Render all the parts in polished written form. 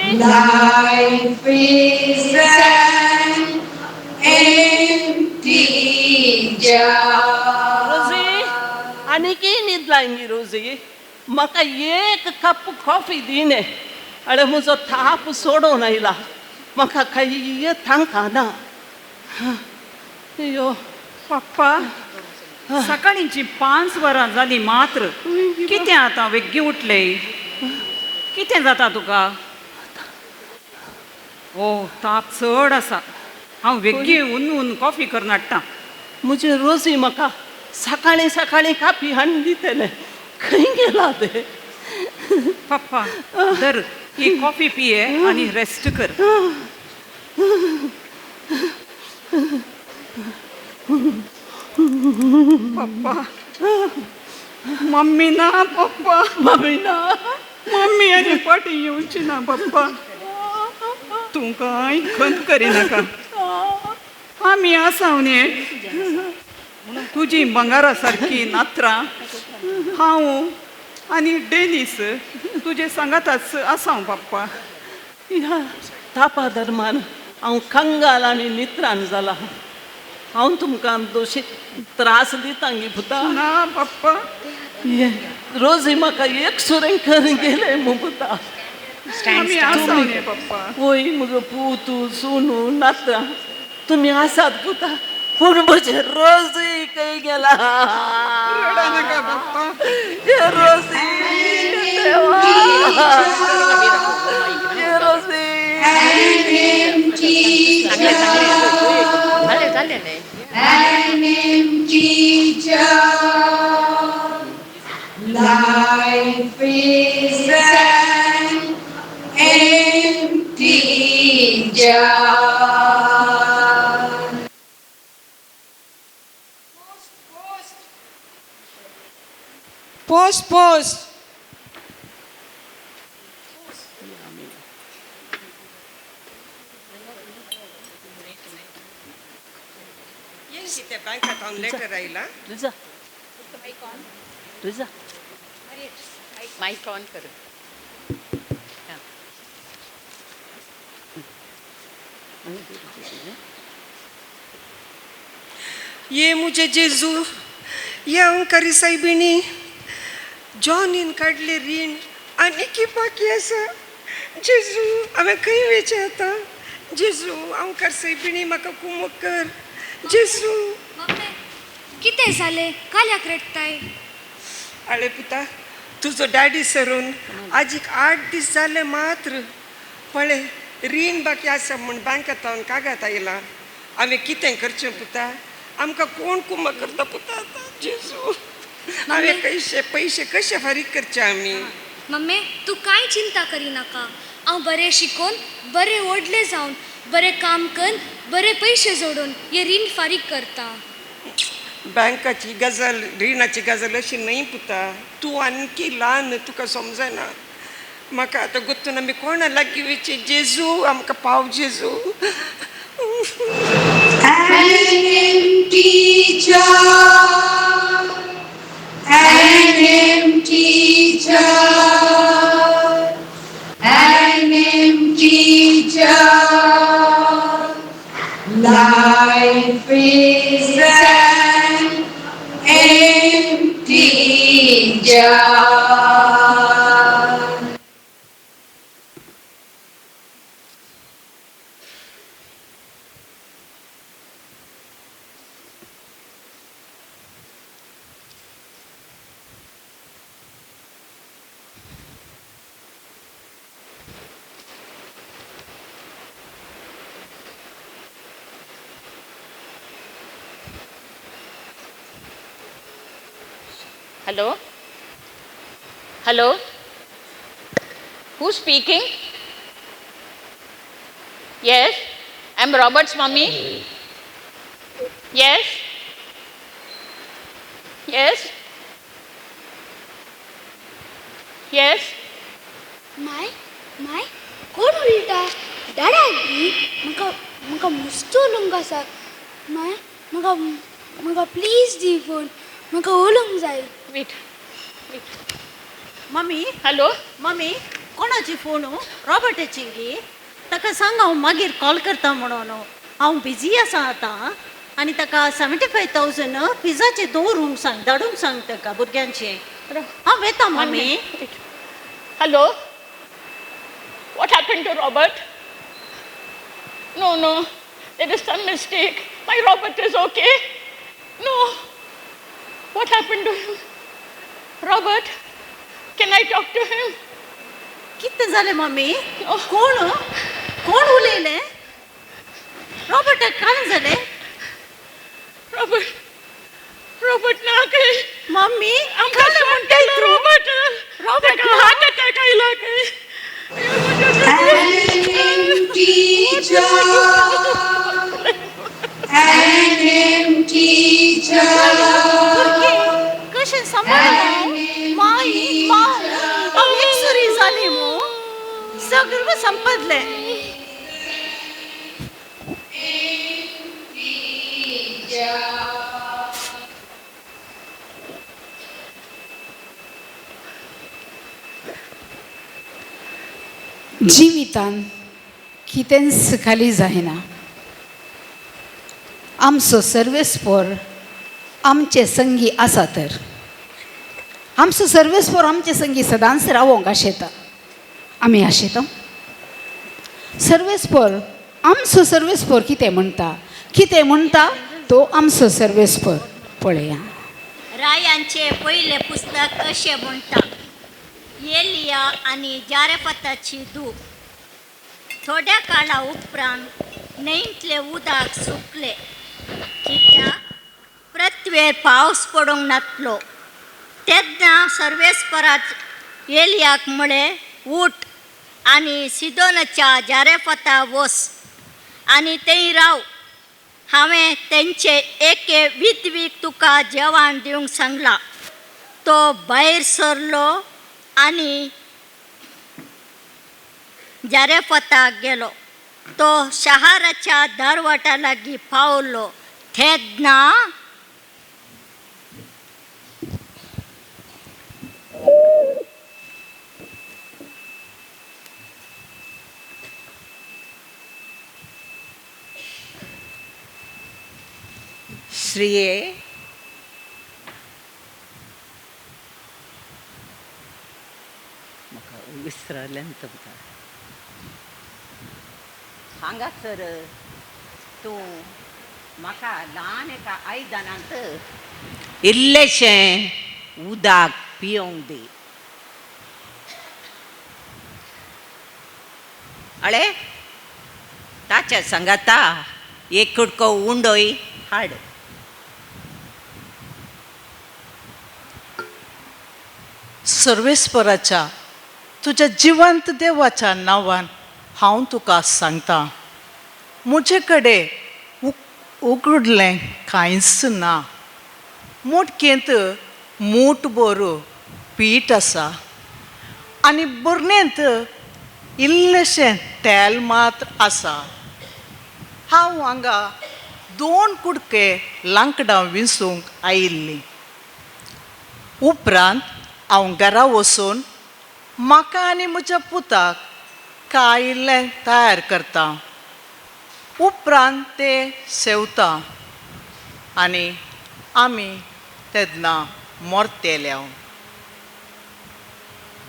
Life is an empty jar. Rosy, आनीकय न्हीद line रोजी, म्हाका एक कप कॉफी दिने. अरे म्हजो ताप सोडून आयला, म्हाका कांय तांकां ना. यो. पप्पा, सकाळींची 5 वरां जाली मात्र, कितें आतां वेग्गी उठले? कितें जाता तुका? ओ, ताप चड आसा. हांव वेग्गी उन कॉफी करून हाडटा. म्हजें रोजी म्हाका सकाळीं सकाळीं कापी हाडून दितलें, खंय गेला तें? पप्पा, धर ही कॉफी पिये आनी रेस्ट कर. पप्पा, मम्मी ना पप्पा. मम्मी ना. मम्मी आनी फाटी येवची ना पप्पा. तूं कांय खंत करिनाका, आमी आसा न्ही. तुजी बंगारा सारकी नात्रां हांव आनी डेनीस तुजे सांगाताच आसा पप्पा. ह्या तापा दरमान हांव कंगाल आनी नित्राण जाला. हांव तुमकां दोशी त्रास दिता गी पुता? ना पप्पा. हे रोजी म्हाका एक सुरें करून गेलें मु पुता. आमी आसा न्ही पप्पा. वय, म्हजो पूत, सुनू, नात्रां तुमी आसात पुता, पूण म्हजें रोजी खंय गेला? रडनाका पप्पा. हे रोजी, देवा, हे रोजी. An empty jar. झाले झाले नाही. An empty jar. Life is an empty jar. Post, post. कितें बँकांत लेटर आयला? रिजा, रिजा. माईक ऑन कर. हा. ये मुझे जेजू, ये अंकारी सायबिणी, जॉनीन काडले रीण आनी की बाकी आसा. जेजू, हांवें खंय वयचें आतां? जेजू, अंकार सायबिणी, म्हाका कुमक कर जेजू. मम्मी, कितें जालें? काल्याक रडटाय? आळे पुता, तुजो डॅडी सरून आजीक 8 दीस जाले मात्र. पळय, रीण बाकी आसा म्हूण बँकांत कागद आयला. हांवें कितें करचें पुता? आमकां कोण कुमक करता पुता आतां? जेजू, हांवें पयशे पयशे कशे फारीक करचे आमी? मम्मी, तूं कांय चिंता करिनाका. हांव बरें शिकोन बरें व्हडलें जावन बरें काम करून बरे पयशे जोडून हे रीण फारीक करता. बँकाची गजाल, रिणाची गजाल अशी न्हय पुता. तूं आणखी ल्हान, तुका समजना. म्हाका आतां गुत्तून आमी कोणा लागीं वयचें? जेजू, आमकां पाव जेजू. An empty jar, an empty jar, an empty jar. Life is an empty jar. Hello, hello, who speaking? Yes, I am Robert's mummy. Yes, yes, yes. My, my, कोण उलयता? डाडा न्ही? म्हाका म्हाका मस्त उलोवंक आसा. माय, म्हाका म्हाका प्लीज दी फोन, म्हाका उलोवंक जाय. Wait, wait. Mummy. Hello. Mummy. कोणाची फोन? रॉबर्टाची गी? ताका सांग हांव मागीर कॉल करता म्हणून. हांव बिजी आसा आतां. आनी ताका 75,000 पिझाचे दवरूंक सांग, धाडूंक सांग ताका भुरग्यांचे. हांव वेता mummy. Hello, what happened to Robert? No, no, there is some mistake. My Robert is okay. No, what happened to him? Robert, can I talk to him? कितें जालें मम्मी? कोण कोण उलयलें? रॉबर्टाक कांय जालें? रॉबर्ट, रॉबर्ट ना खंय. मम्मी, आमकां कांय सोडून म्हणटाय गेलो तूं? रॉबर्ट. रॉबर्ट ताका ना? हार्ट अटॅक आयला खंय. An empty jar, an empty jar, भुरगीं कशें सांबाळूं? माई माव हांव एकसुरी जाली मू. सगळें संपदलें. Empty jar. जिवितान कितेंच खाली जायना. आमचो सर्वेस्पोर आमचे संगी आसा तर आमचो सर्वेस्पोर आमचे संगी सदांच रावोंक आशेता. आमी आशेता सर्वेस्पोर आमचो सर्वेस्पोर कितें म्हणटा, कितें म्हणटा तो आमचो सर्वेस्पोर पळया. रायांचे पयलें पुस्तक अशें म्हणटा, एलिया आनी जारेपताची धूव. थोड्या काळा उपरांत न्हंयतलें उदक सुकलें, कित्याक पृथ्वेर पावस पडूंक नासलो. तेन्ना सर्वेस्परान एलियाक म्हळें, उठ आनी सिदोनाच्या जारेपता वच आनी थंय राव. हांवें तेंचे एके विधवीक तुका जेवण दिवंक सांगलां. तो भायर सरलो आनी जारेपताक गेलो. तो शहाराच्या दारवाटा लागीं पावलो तेन्ना श्रिये, म्हाका विसरलें तुमकां. हांगासर तूं म्हाका ल्हान एका आयदनांत इल्लेशें उदक पियोंक दी. अळे, ताच्या सांगाता एक कुडको उंडोय हाड. सर्वेस्पराच्या तुज्या जिवंत देवाच्या नांवान हांव तुका सांगता, म्हजे कडेन उगडलें कांयच ना. मोटकेंत मूठ भर पीठ आसा आनी बरणेंत इल्लेशें तेल मात्र आसा. हांव हांगा 2 कुडके लांकडां विंचूंक आयिल्लीं. उपरांत हांव घरा वचून म्हाका आनी म्हज्या पुताक कांय इल्लें तयार करता. उपरांत ते सेवता आनी आमी तेन्ना मरतले.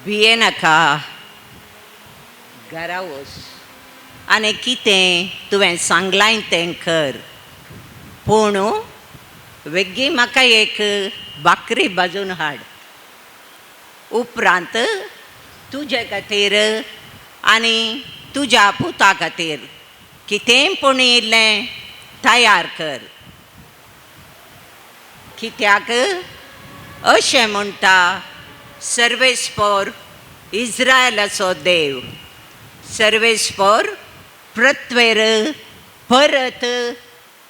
भियेनाका, घरा वच आनी कितें तुवें सांगलाय तें कर. पूण वेगीं म्हाका एक बाकरी भाजून हाड. उपरांत तुजे खातीर आनी तुज्या पुता खातीर कितेंय पूण इल्लें तयार कर. कित्याक अशें म्हणटा सर्वेस्पोर इज्रायलाचो देव, सर्वेस्पोर पृथ्वेर परत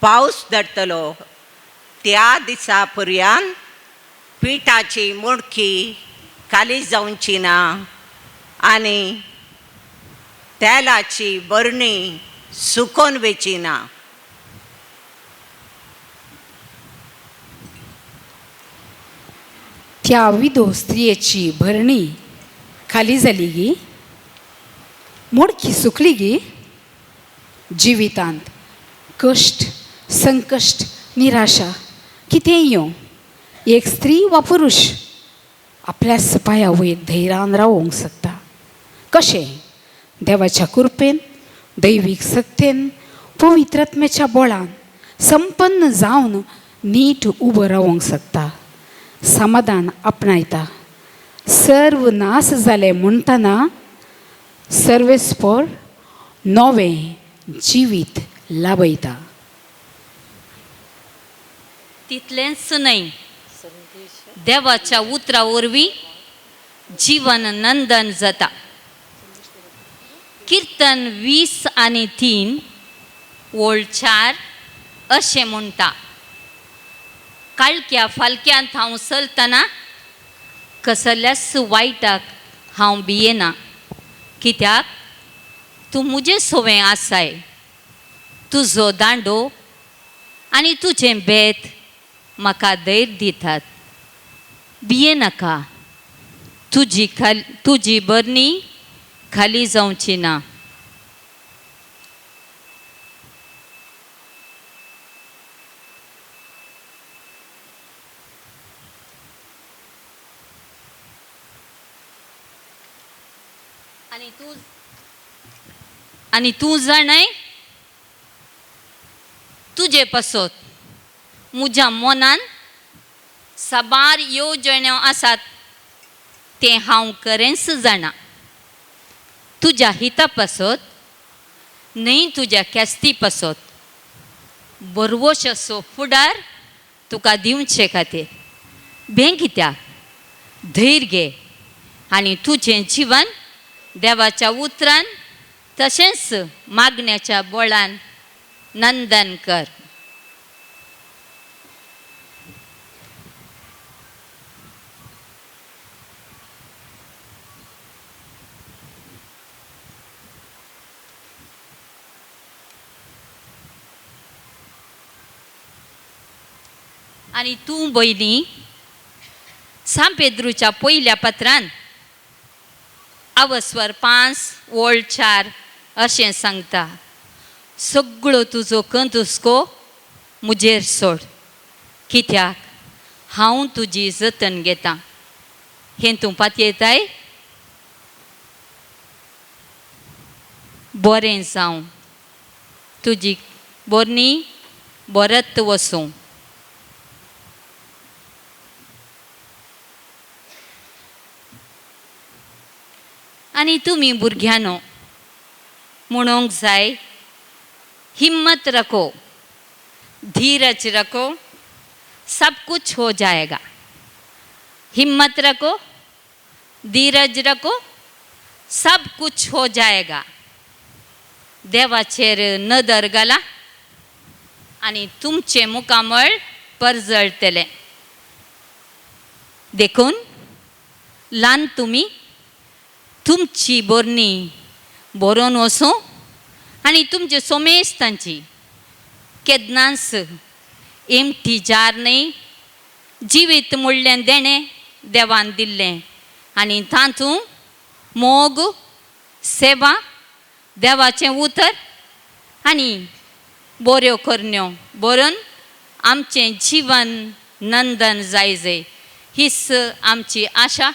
पावस धाडटलो. त्या दिसा पर्यान पिठाची मुडकी खाली जावची ना आनी तेलाची बरणी सुकोन वेची ना. त्या विधो स्त्रियेची भरणी खाली जाली गी? मोडकी सुकली गी? जिवितांत कश्ट, संकश्ट, निराशा कितेंय येवं, एक स्त्री वा पुरुश आपल्या सपाया वयर धैर्यान रावोंक शकता. कशें? देवाच्या कृपेन, दैवीक सक्तेन, पवित्रत्मेच्या बोळान संपन्न जावन नीट उबो रावोंक शकता. समाधान आपणायता. सर्व नास जाले म्हणटना सर्वेस्पोर नवें जिवीत लाभयता. तितलेंच न्हय, देवाच्या उतरा वरवीं जिवन नंदन जाता. किर्तन 23 ओळ 4 अशें म्हणटा, काळक्या फालक्यांत हांव चलतना कसल्याच वायटाक हांव भियेना, कित्याक तूं म्हजें सोवें आसाय. तुजो दांडो आनी तुजें बेत म्हाका धैर्य दितात. भियेनाका, तुजी बरणी खाली जावची ना. आनी तूं जाणाय, तुजे पासत म्हज्या मनान साबार येवजण्यो आसात, तें हांव खरेंच जाणा. तुज्या हिता पासत न्हय, तुज्या ख्यास्ती पासत बरवश असो फुडार तुका दिवचे खातीर. भें कित्याक, धैर्य घे आनी तुजें जिवन देवाच्या उतरान तशेंच मागण्याच्या बोळान नंदन कर. आनी तूं भयणी, सांत पेद्रूच्या पयल्या पत्रान अवस्वर 5 ओळ 4 अशें सांगता, सगळो तुजो कंतुस्को म्हजेर सोड, कित्याक हांव तुजी जतन घेतां. हें तूं पातयेताय? बरें जावं, तुजी बरणी बरत वसूं. आनी तुमी भुरग्यांनो म्हणूंक जाय, हिम्मत रखो, धीरज रखो, सब कुछ हो जाएगा. हिम्मत रखो, धीरज रखो, सब कुछ हो जाएगा. देवाचेर नदर घाला आनी तुमचें मुखामळ परजळटलें. देखून ल्हान तुमी तुमची बरणी बरोवन वसूं आनी तुमचे सोमेस्तांची केन्नाच एमटी जार न्हय, जिवीत म्हणलें देणें देवान दिल्लें आनी तातूंत मोग, सेवा, देवाचें उतर आनी बऱ्यो करण्यो बरोवन आमचें जिवन नंदन जायजे, हीच आमची आशा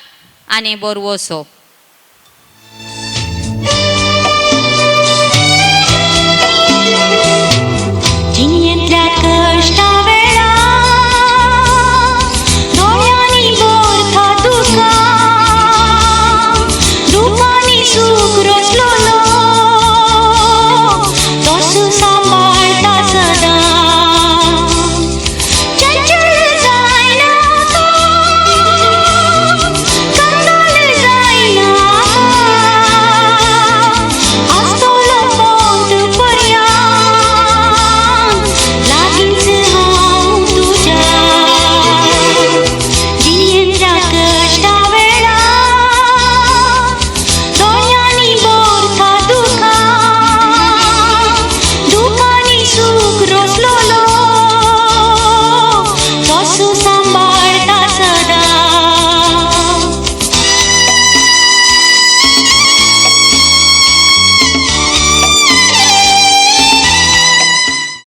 आनी बरवसो.